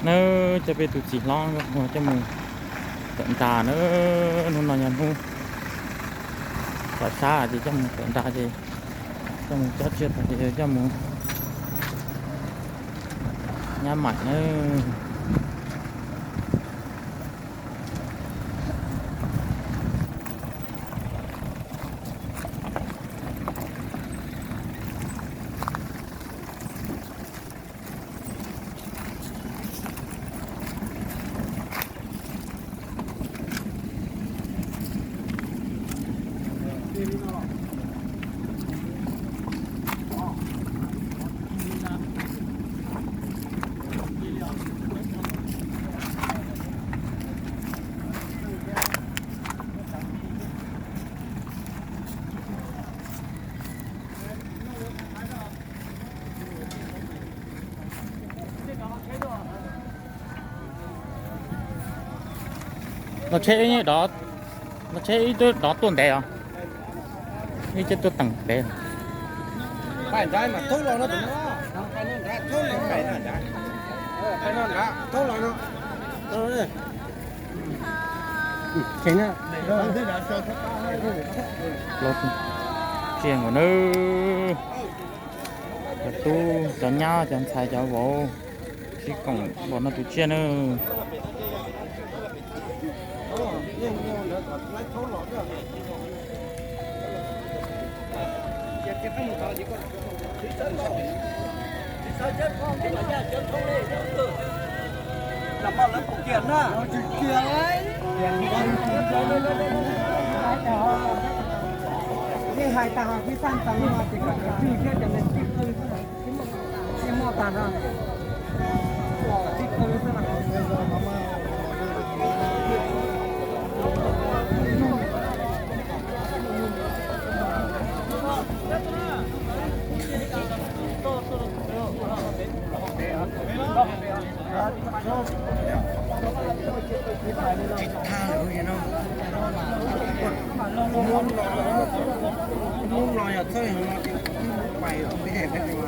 Nawb, coj peb tus txiv hlob nkauj qhua coj mus kawm nras nawb. Hnub no yog hnub tom sab ces coj mus kawm nras ces coj mus cob tsiaj tag ces coj mus nyab maim nawb. Los tsheb, los tsheb ib tug dov tuaj ntev os, ib tug tuaj teem pem. Tsiaj nkaus nawb, cov tub cov nyab cov ntxhais cov vauv sib koom npaum no tus tsiaj nawb. Yeej hais tas hais tib xaj tas no ces kom cov plig thiab cov niag txij qw xwb, tsis muaj tas no. Txij qw xwb mas. Tsis thaj lawm no. Hnub no yog txhob yog no ces pais peb peb.